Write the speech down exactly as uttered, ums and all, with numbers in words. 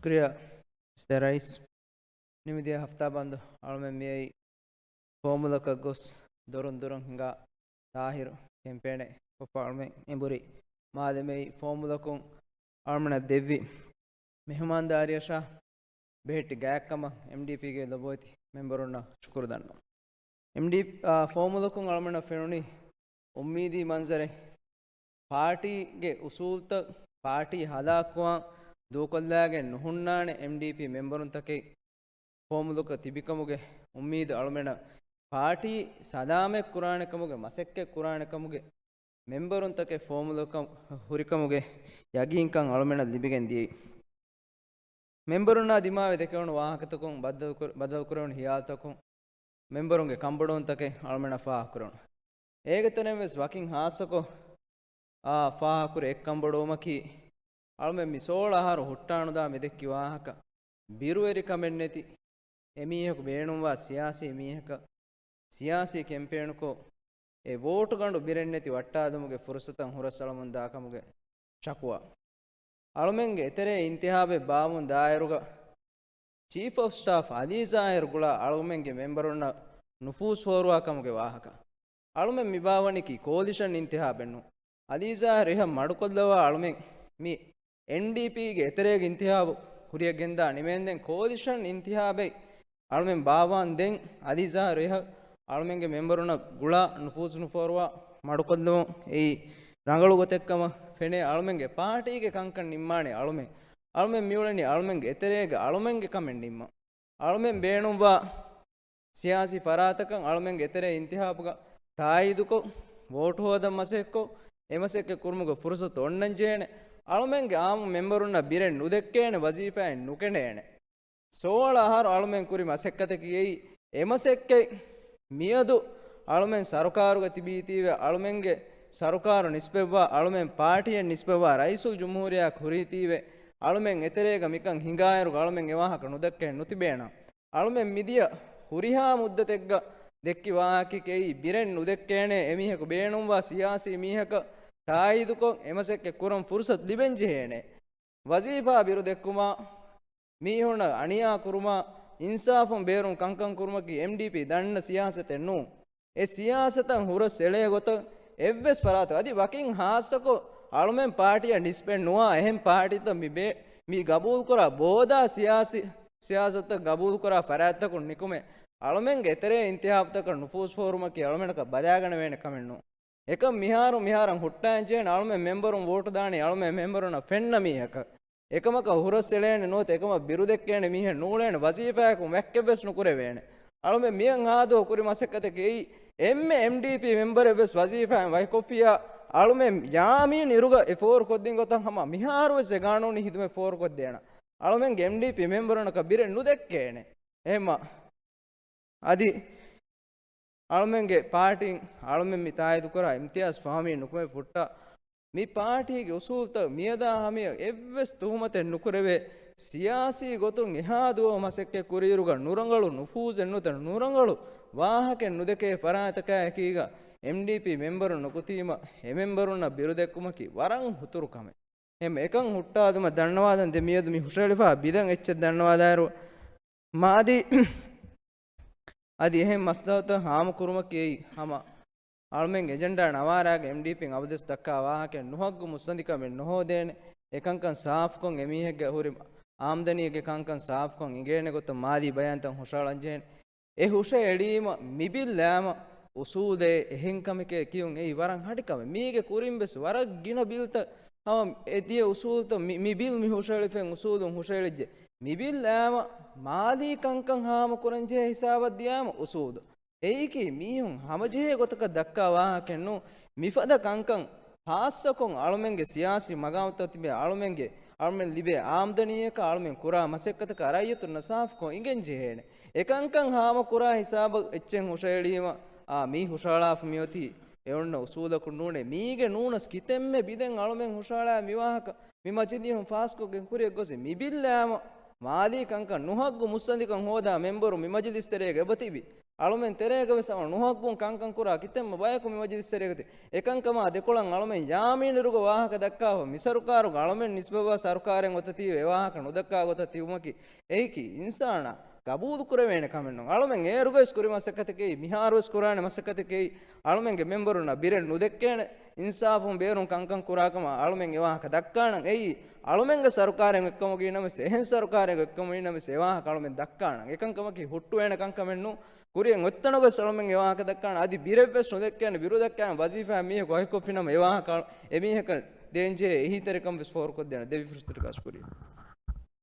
ޝުކުރިއްޔާ މިސްޓަރ ރައީސް. ނިމިދިޔަ ހަފްތާ ބަންދު އަޅުމެން މިއައީ ފޯމުލަކަށް ގޮސް ދޮރުން ދޮރުން ހިނގާ ތާހިރު ކެމްޕޭނެއް ކޮށްފަ އަޅުމެން އެނބުރި މާލެ މިއައީ ފޯމުލަކުން އަޅުމެންނަށް ދެއްވި މެހުމާންދާރިއަށާ ބެހެއްޓި ގާތްކަމަށް އެމްޑީޕީގެ ލޮބުވެތި މެމްބަރުންނަށް ޝުކުރު ދަންނަވަން. އެމްޑީ، އާ، ފޯމުލަކުން އަޅުމެންނަށް ފެނުނީ އުއްމީދީ މަންޒަރެއް. ޕާޓީގެ އުސޫލްތައް ޕާޓީ ހަލާކުވާން ދޫކޮށްލާގެން ނުހުންނާނެ އެމްޑީޕީ މެމްބަރުންތަކެއް ފޯމުލަކަށް ތިބިކަމުގެ އުއްމީދު އަޅުމެންނަށް ޕާޓީ ސަލާމަތް ކުރާނެ ކަމުގެ މަސައްކަތް ކުރާނެ ކަމުގެ މެމްބަރުންތަކެއް ފޯމުލަކަށް ހުރިކަމުގެ ޔަގީންކަން އަޅުމެންނަށް ލިބިގެން ދިޔައީ. މެމްބަރުންނާ ދިމާވެ ދެކެވުނު ވާހަކަތަކުން ބައްދަލުކުރ-، ބަދަލުކުރެވުނު ހިޔާލުތަކުން މެމްބަރުންގެ ކަންބޮޑުވުންތަކެއް އަޅުމެންނަށް ފާހަގަކުރެވުނު. އޭގެ ތެރެއިން ވެސް ވަކިން ހާއްސަކޮށް، އާ، ފާހަގަކުރި އެއްކަންބޮޑުވުމަކީ، އަޅުމެން މި ސޯޅަ އަހަރު ހުއްޓާނުދާ މިދެއްކި ވާހަކަ، ބިރުވެރިކަމެއްނެތި އެމީހަކު ބޭނުންވާ ސިޔާސީ މީހަކަށް ސިޔާސީ ކެމްޕޭނުކޮށް، އެ ވޯޓުގަނޑު ބިރެއްނެތި ވައްޓާލުމުގެ ފުރުސަތަށް ހުރަސްއަޅަމުންދާކަމުގެ ޝަކުވާ. އަޅުމެންގެ އެތެރޭ އިންތިހާބެއް ބާއްވުން ދާއިރުގަ، ޗީފް އޮފް ސްޓާފް އަލީ ޒާހިރު ގުޅާ އަޅުމެންގެ މެމްބަރުންނަށް ނުފޫޒު ފޯރުވާ ކަމުގެ ވާހަކަ. އަޅުމެން މި ބާއްވަނީކީ ކޯލިޝަން އިންތިހާބެއް ނޫން. އަލީ ޒާހިރު އެހަށް މަޑުކޮށްލަވާ އަޅުމެން މި އެމްޑީޕީގެ އެތެރޭގެ އިންތިހާބު ކުރިއަށް ގެންދާ ނިމޭންދެން ކޯލިޝަން އިންތިހާބެއް އަޅުމެން ބާއްވާން ދެން އަލީ ޒާހިރު އެހަށް އަޅުމެންގެ މެމްބަރުންނަށް ގުޅާ ނުފޫޒު ނުފޯރުވާ މަޑުކޮށްލުމުން އެއީ ރަނގަޅު ގޮތެއްކަމަށް ފެނޭ. އަޅުމެންގެ ޕާޓީގެ ކަންކަން ނިންމާނެ އަޅުމެން. އަޅުމެން މިއުޅެނީ އަޅުމެންގެ އެތެރޭގަ އަޅުމެންގެ ކަމެއް ނިންމަން. އަޅުމެން ބޭނުންވާ ސިޔާސީ ފަރާތަކަށް އަޅުމެންގެ އެތެރޭ އިންތިހާބުގަ ތާއީދުކޮށް، ވޯޓު ހޯދަން މަސައްކަތްކޮށް، އެ މަސައްކަތް ކުރުމުގެ ފުރުސަތު އޮންނަންޖެހޭނެ. އަޅުމެންގެ އާއްމު މެމްބަރުންނަށް ބިރެއް ނުދެއްކޭނެ ވަޒީފާއެއް ނުކެނޑޭނެ. ސޯޅަ އަހަރު އަޅުމެން ކުރި މަސައްކަތަކީ އެއީ. އެ މަސައްކަތް މިއަދު އަޅުމެން ސަރުކާރުގަ ތިބީތީވެ، އަޅުމެންގެ ސަރުކާރު ނިސްބަތްވާ، އަޅުމެން ޕާޓީއެއް ނިސްބަތްވާ ރައީސުލްޖުމްހޫރިއްޔާ ހުރީތީވެ، އަޅުމެން އެތެރޭގަ މިކަން ހިނގާއިރުގަ އަޅުމެން އެވާހަކަ ނުދައްކައެއް ނުތިބޭނަން. އަޅުމެން މިދިޔަ ހުރިހާ މުއްދަތެއްގަ ދެއްކި ވާހަކައެއީ، ބިރެއް ނުދެއްކޭނޭ އެމީހަކު ބޭނުންވާ ސިޔާސީ މީހަކަށް ތާއީދުކޮށް، އެމަސައްކަތް ކުރަން ފުރުސަތު ލިބެންޖެހޭނެ. ވަޒީފާ ބިރު ދެއްކުމާ، މީހުންނަށް އަނިޔާ ކުރުމާ، އިންސާފުން ބޭރުން ކަންކަން ކުރުމަކީ އެމްޑީޕީ ދަންނަ ސިޔާސަތެއް ނޫން. އެ ސިޔާސަތަށް ހުރަސް އެޅޭ ގޮތަށް އެއްވެސް ފަރާތަކަށް އަދި ވަކިން ހާއްސަކޮށް އަޅުމެން ޕާޓީއަށް ނިސްބަތް ނުވާ އެހެން ޕާޓީތައް މި ބޭ-، މި ގަބޫލުކުރާ ބޯދާ ސިޔާސީ ސިޔާސަތަށް ގަބޫލުކުރާ ފަރާތްތަކުން ނިކުމެ، އަޅުމެންގެ އެތެރޭ އިންތިހާބުތަކަށް ނުފޫޒު ފޯރުމަކީ އަޅުމެނަކަށް ބަލާގަނެވޭނެ ކަމެއް ނޫން. އެކަމް މިހާރު މިހާރަށް ހުއްޓާން ޖެހޭނެ އަޅުމެން މެމްބަރުން ވޯޓު ދާނީ އަޅުމެން މެމްބަރުންނަށް ފެންނަ މީހަކަށް. އެކަމަކަށް ހުރަސް އެޅޭނެ ނުވަތަ އެކަމަށް ބިރުދެއްކޭނެ މީހެއް ނޫޅޭނެ ވަޒީފާއަކުން ވައްކެއްވެސް ނުކުރެވޭނެ. އަޅުމެން މިއަށް ހާދަ ކުރި މަސައްކަތަކީ އެއީ އެންމެ އެމްޑީޕީ މެމްބަރެއްވެސް ވަޒީފާއިން ވަކިކޮށްފިއްޔާ އަޅުމެން ޔާމީން އިރުގަ އެ ފޯރުކޮށްދިން ގޮތަށް ހަމަ މިހާރުވެސް އެ ގާނޫނީ ހިދުމަތް ފޯރުކޮށްދޭނަން. އަޅުމެންގެ އެމްޑީޕީ މެމްބަރުންނަކަށް ބިރެއް ނުދެއްކޭނެ. އެހެންމަ އަދި އަޅުމެންގެ ޕާޓީން އަޅުމެން މި ތާއީދުކުރާ އިމްތިޔާޒް ފަހުމީ ނުކުމެ ފުއްޓާ މި ޕާޓީގެ އުސޫލްތައް މިއަދާ ހަމަޔަށް އެއްވެސް ތުހުމަތެއް ނުކުރެވޭ ސިޔާސީ ގޮތުން އެހާ ދުވަހު މަސައްކަތް ކުރިއިރުގަ ނުރަނގަޅު ނުފޫޒެއް ނުވަތަ ނުރަނގަޅު ވާހަކައެއް ނުދެކޭ ފަރާތަކާއެކީގަ އެމްޑީޕީ މެމްބަރުން ނުކުތީމަ އެ މެމްބަރުންނަށް ބިރުދެއްކުމަކީ ވަރަށް ހުތުރު ކަމެއް. އެހެން އެކަން ހުއްޓާލުމަށް ދަންނަވާލަން ދެ މިއަދު މި ހުށައެޅިފާ ބިލަން އެއްޗެއް ދަންނަވާލާއިރު މާދީ އަދި އެހެން މަސްލަހަތުތައް ހާމަކުރުމަކީ އެއީ ހަމަ އަޅުމެންގެ އެޖެންޑާ ނަވާރާގެ އެމްޑީޕީން އަބަދުވެސް ދައްކާ ވާހަކައެއް ނުހައްގު މުއްސަނދިކަމެއް ނުހޯދޭނެ. އެކަންކަން ސާފުކޮށް އެމީހެއްގެ ހުރި އާމްދަނީގެ ކަންކަން ސާފުކޮށް އިނގޭނެ ގޮތަށް މާލީ ބަޔާންތައް ހުށައަޅަންޖެހޭނެ. އެ ހުށައެޅީމަ މިބިލް ލާމަ އުސޫލޭ އެހެން ކަމެކޭ ކިޔުން އެއީ ވަރަށް ހަޑި ކަމެއް. މީގެ ކުރިން ވެސް ވަރަށް ގިނަ ބިލްތައް ހަމަ އެ ދިޔަ އުސޫލްތައް މި، މި ބިލް މި ހުށައެޅިފައިން އުސޫލުން ހުށައެޅިއްޖެ. މިބިލް ލާމަ މާލީ ކަންކަން ހާމަކުރަންޖެހޭ ހިސާބަށް ދިޔާމަ އުސޫލު. އެއީކީ މީހުން ހަމަޖެހޭ ގޮތަކަށް ދައްކާ ވާހަކައެއް ނޫން. މިފަދަ ކަންކަން ހާއްސަކޮށް އަޅުމެންގެ ސިޔާސީ މަގާމުތައް ތިބޭ އަޅުމެންގެ، އަޅުމެން ލިބޭ އާމްދަނީއަކާ އަޅުމެން ކުރާ މަސައްކަތަކާ ރައްޔިތުންނަށް ސާފުކޮށް އިނގެން ޖެހޭނެ. އެކަންކަން ހާމަކުރާ ހިސާބަށް އެއްޗެއް ހުށައެޅީމަ، އާ، މީ ހުށައަޅާފަ މިއޮތީ އެ އޮންނަ އުސޫލަކުން ނޫނޭ. މީގެ ނޫނަސް ކިތަންމެ ބިލެއް އަޅުމެން ހުށައަޅާ މިވާހަކަ މި މަޖިލީހުން ފާސްކޮށްގެން ކުރިއަށް ގޮސް މިބިލް ލާމަ މާލީ ކަންކަން ނުހައްގު މުއްސަނދިކަން ހޯދާ މެމްބަރު މި މަޖިލިސް ތެރޭގަ އެބަތިބި. އަޅުމެން ތެރޭގަ ވެސް އަޅު ނުހައްގުން ކަންކަން ކުރާ ކިތަންމެ ބަޔަކު މި މަޖިލިސް ތެރޭގަ ތި. އެކަންކަމާ ދެކޮޅަށް އަޅުމެން ޔާމީނު އިރުގަ ވާހަކަ ދައްކާފަ، މި ސަރުކާރުގަ އަޅުމެން ނިސްބަތްވާ ސަރުކާރެއް އޮތަތީވެ އެ ވާހަކަ ނުދައްކާ ގޮތަށް ތިބުމަކީ، އެއީކީ އިންސާނާ ގަބޫލު ކުރެވޭނެ ކަމެއް ނޫން. އަޅުމެން އޭރުގައިސް ކުރި މަސައްކަތަކީ، މިހާރުވެސް ކުރާނެ މަސައްކަތަކީ، އަޅުމެންގެ މެމްބަރުންނަށް ބިރެއް ނުދެއްކޭނެ، އިންސާފުން ބޭރުން ކަންކަން ކުރާކަމަށް އަޅުމެން އެ ވާހަކަ ދައްކާނަން. އެއީ، އަޅުމެންގެ ސަރުކާރެއް އޮތްކަމުގައި ނަމަވެސް، އެހެން ސަރުކާރެއް އޮތްކަމުގައި ނަމަވެސް، އެ ވާހަކަ އަޅުމެން ދައްކާނަން. އެކަންކަމަކީ ހުއްޓުވޭނެ ކަންކަމެއް ނޫން. ކުރިއަށް އޮތްތަނުގައި އަޅުމެން އެ ވާހަކަ ދައްކާނަން. އަދި ބިރެއްވެސް ނުދެއްކޭނެ، ބިރު ދައްކާނެ ވަޒީފާ މީހަކު އަހިކޮށްފިނަމަ، އެ ވާހަކަ އެމީހަކަށް ދޭންޖެހޭ އެހީތެރިކަން ވެސް ފޯރުކޮށްދޭނެ. ދެވި ފުރުސަތުގައި ޝުކުރިއްޔާ.